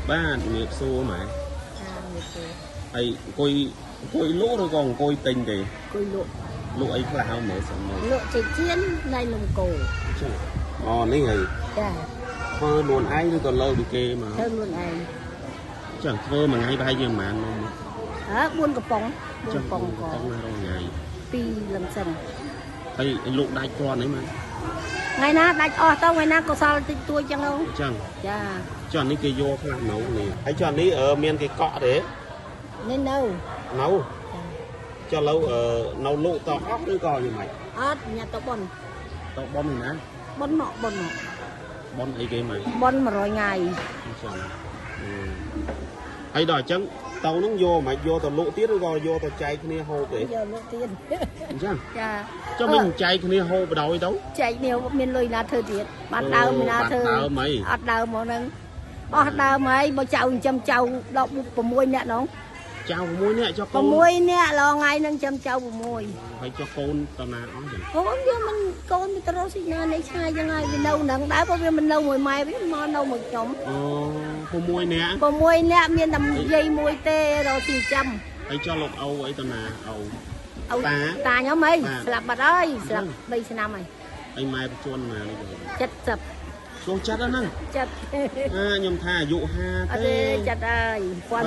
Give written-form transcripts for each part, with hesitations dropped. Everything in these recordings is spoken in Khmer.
បាទជំរាបសួរម៉ែ ចាជំរាបសួរ ហើយអង្គុយអង្គុយលក់ឬក៏អង្គុយទិញទេ អង្គុយលក់ លក់អីខ្លះហើយមើលសិនមើល លក់ចេកចៀននៃនំគោ ចឹងអូនេះហើយ ចា ធ្វើខ្លួនឯងឬក៏លើពីគេមក ធ្វើខ្លួនឯង ចឹងធ្វើមួយថ្ងៃប្រហែលជាប្រហែលនំ ហើ4កំប៉ុង ចឹង 4កំប៉ុងក៏ កំប៉ុងណារាល់ថ្ងៃ ពីរលំសិន ហើយលក់ដាច់គ្រាន់អីម៉ែ ថ្ងៃណាដាច់អស់ទៅថ្ងៃណាក៏សល់តិចតួចចឹងទៅ ចឹង ចា ចុះនេះគេយកខ្លះនៅនេះហើយចុះនេះមានគេកក់ទេ នេះនៅ នៅចុះឡូវនៅលក់តអស់ឬក៏យ៉ាងម៉េច អត់ញ៉ាំទៅប៉ុន តប៉ុនណា ប៉ុនមកប៉ុនមក ប៉ុនអីគេម៉េច ប៉ុន100ថ្ងៃ ចឹងហើយដល់អញ្ចឹងតៅហ្នឹងយកមិនយកទៅលក់ទៀតឬក៏យកទៅចែកគ្នាហូបទេ យកលក់ទៀត អញ្ចឹង ចា ចុះមិនចែកគ្នាហូបបដ ாய் ទៅ ចែកគ្នាមានលុយណាធ្វើទៀតបានដើមណាធ្វើ ដើមអី អត់ដើមមកហ្នឹងអស់ដើមហើយបើចៅចិញ្ចឹមចៅ16នាក់នោះ ចៅ6នាក់ចុះកូន 6នាក់ឡងថ្ងៃហ្នឹងចិញ្ចឹមចៅ6 ហើយចុះកូនតណាអស់ចឹង កូនវាមិនកូនវាទៅរកស៊ីណានៃឆ្ងាយចឹងហើយវានៅហ្នឹងដែរព្រោះវាមិននៅមួយម៉ែវាមកនៅមួយខ្ញុំ អូ6នាក់ 6នាក់មានតែយាយមួយទេរកស៊ីចាំ ហើយចុះលោកឪអីតណាឪ ឪ តា តាខ្ញុំអី បាទ ស្លាប់បាត់ហើយស្លាប់3ឆ្នាំហើយ អីម៉ែបញ្ជន់ណានេះ 70 ចូលចិត្តហ្នឹង ចិត្ត អាខ្ញុំថាអាយុ50 អត់ ទេ ទេចិត្តហើយ1956 បាទ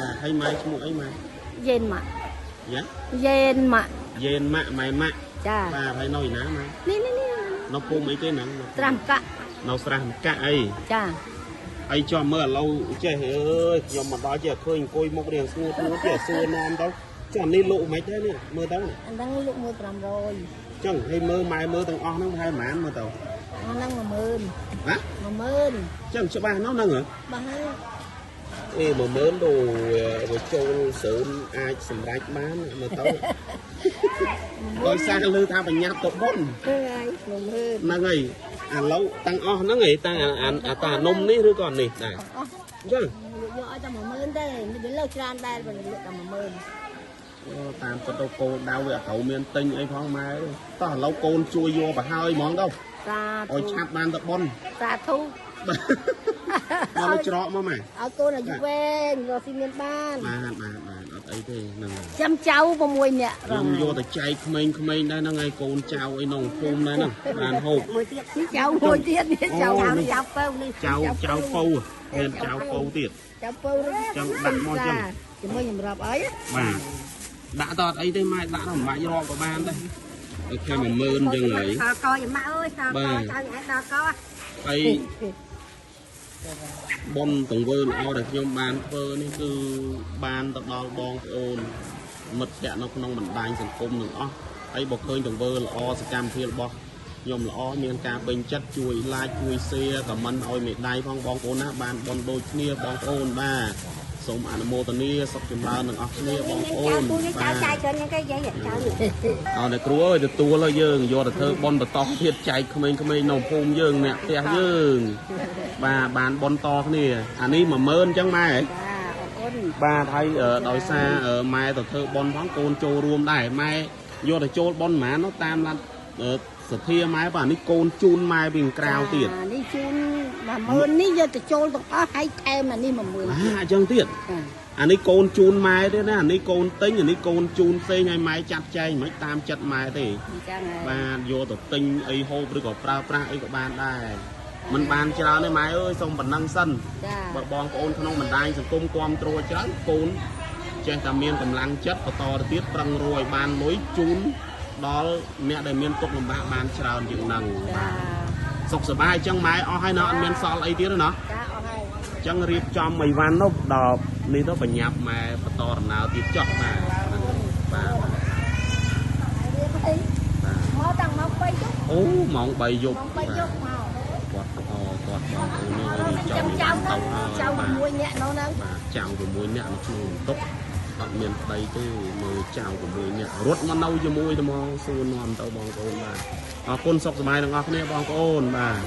បាទហើយម៉ែឈ្មោះអីម៉ែ យេនម៉ាក់ យ៉ា យេនម៉ាក់ យេនម៉ាក់ម៉ែម៉ាក់ ចា បាទហើយនៅឯណាម៉ែ នេះនេះនេះ នៅភូមិអីគេហ្នឹង ត្រាំកាក់ នៅស្រះម្កាក់អី ចា អីចំមើលឥឡូវចេះអើយខ្ញុំមកដល់ចេះឃើញអង្គុយមុខរៀងស្ងួតស្ងួតចេះសួរនាំទៅចុះនេះលក់មិនដែរនេះមើលទៅ អាហ្នឹងលក់1500 ចឹងហើយមើលម៉ែមើលទាំងអស់ហ្នឹងប្រហែលប៉ុន្មានមើលទៅ អាហ្នឹង10000 ណា 10000 ចឹងច្បាស់នោះហ្នឹងហ៎ បាស់ហើយ អេ10000ដូចវាចូលសូនអាចសម្រេចបានមើលទៅដោយសារលើថាបញ្ញាប់ទៅបុន គឺហើយ10000 ហ្នឹងហើយឥឡូវតាំងអស់ហ្នឹងឯងតាំងអាតានំនេះឬក៏នេះដែរ អស់ អញ្ចឹង លក់យកឲ្យតែ10000ទេវាលើសច្រើនដែរបើលក់តែ10000 តាមពិតទៅកូនដៅវាអត់ត្រូវមានទិញអីផងម៉ែតោះឥឡូវកូនជួយយកប្រហើយហ្មងទៅ សាធុ ឲ្យឆាប់បានទៅប៉ុន សាធុ មកលើច្រកមកម៉ែ ឲ្យកូនអាយុវែងរកស៊ីមានបាន បាទបាទបាទអត់អីទេហ្នឹងហើយ ចាំចៅ6នាក់ ខ្ញុំយកទៅចែកក្មេងៗដែរហ្នឹងហើយកូនចៅអីក្នុងភូមិដែរហ្នឹងបានហូប មួយទៀតនេះចៅមួយទៀតនេះចៅ អូនេះ ចៅពៅនេះ ចៅចៅពៅមានចៅពៅទៀត ចៅពៅ ចង់ដាក់មកចឹង ជាមួយខ្ញុំរាប់អី បាទដាក់តអត់អីទេម៉ែដាក់ទៅមិនបាច់រាប់ក៏បានដែរអូខេ10000អញ្ចឹងហើយ ខកយម៉ាក់អើយខកចៅឯងដល់ក ហើយ បុណ្យទង្វើល្អដែលខ្ញុំបានធ្វើនេះគឺបានទៅដល់បងប្អូនមិត្តភ័ក្តិនៅក្នុងបណ្ដាញសង្គមទាំងអស់ហើយបើឃើញទង្វើល្អសកម្មភាពរបស់ខ្ញុំល្អមានការពេញចិត្តជួយ like ជួយ share comment ឲ្យមេដៃផងបងប្អូនណាបានបុណ្យដូចគ្នាបងប្អូនបាទសូមអនុមោទនាសុខចម្រើនទាំងអស់គ្នាបងប្អូន ចៅ បាទ ចៅច្រើនជាងគេយាយចៅ អរអ្នកគ្រូអើយទទួលហើយយើងយកទៅធ្វើបុណ្យបន្តទៀតចែកក្មេងៗនៅភូមិយើងអ្នកផ្ទះយើងបាទបានបុណ្យតគ្នាអានេះ10000អញ្ចឹងម៉ែ ចាអរគុណ បាទហើយដោយសារម៉ែទៅធ្វើបុណ្យផងកូនចូលរួមដែរម៉ែយកទៅចូលបុណ្យហ្មងនោះតាមលទ្ធសទ្ធាម៉ែបាទនេះកូនជូនម៉ែពីក្រៅទៀត នេះជូន10000នេះយកទៅចូលទាំងអស់ហើយថែមអានេះ10000 អាអញ្ចឹងទៀត ចា អានេះកូនជូនម៉ែទេណាអានេះកូនទិញអានេះកូនជូនផ្សេងឲ្យម៉ែចាត់ចែងមិនតាមចិត្តម៉ែទេ អញ្ចឹងហើយ បាទយកទៅទិញអីហូបឬក៏ប្រើប្រាស់អីក៏បានដែរมันបានច្រើនទេម៉ែអើយសូមប៉ុណ្ណឹងសិន ចា បើបងប្អូនក្នុងបណ្ដាញសង្គមគាំទ្រច្រើនកូនចេះតែមានកម្លាំងចិត្តបន្តទៅទៀតប្រឹងរយបានលុយជូនដល់អ្នកដែលមានទុក្ខលំបាកបានច្រើនជាងហ្នឹង ចា សុខសប្បាយអញ្ចឹងម៉ែអស់ហើយណោះអត់មានសល់អីទៀតទេណោះ ចាអស់ហើយ អញ្ចឹងរៀបចំអីវ៉ាន់នោះដល់នេះទៅបញ្ញាប់ម៉ែបន្តដំណើរទៀតចុះបាទហ្នឹងបាទបាទ មកតាំងម៉ោង3យប់ អូម៉ោង3យប់ ម៉ោង3យប់មក គាត់អគាត់បងប្អូននេះឲ្យ ចាំ ចំ ចៅ ទៅ ហ្នឹងចៅ បាទ មួយនាក់នោះហ្នឹង បាទចៅ6នាក់នៅក្នុងបន្ទប់អត់មានប្តីទេមើលចៅ6នាក់រត់មកនៅជាមួយតែហ្មងសួរនាំទៅបងប្អូនបាទអរគុណសុខសប្បាយទាំងអស់គ្នាបងប្អូនបាទ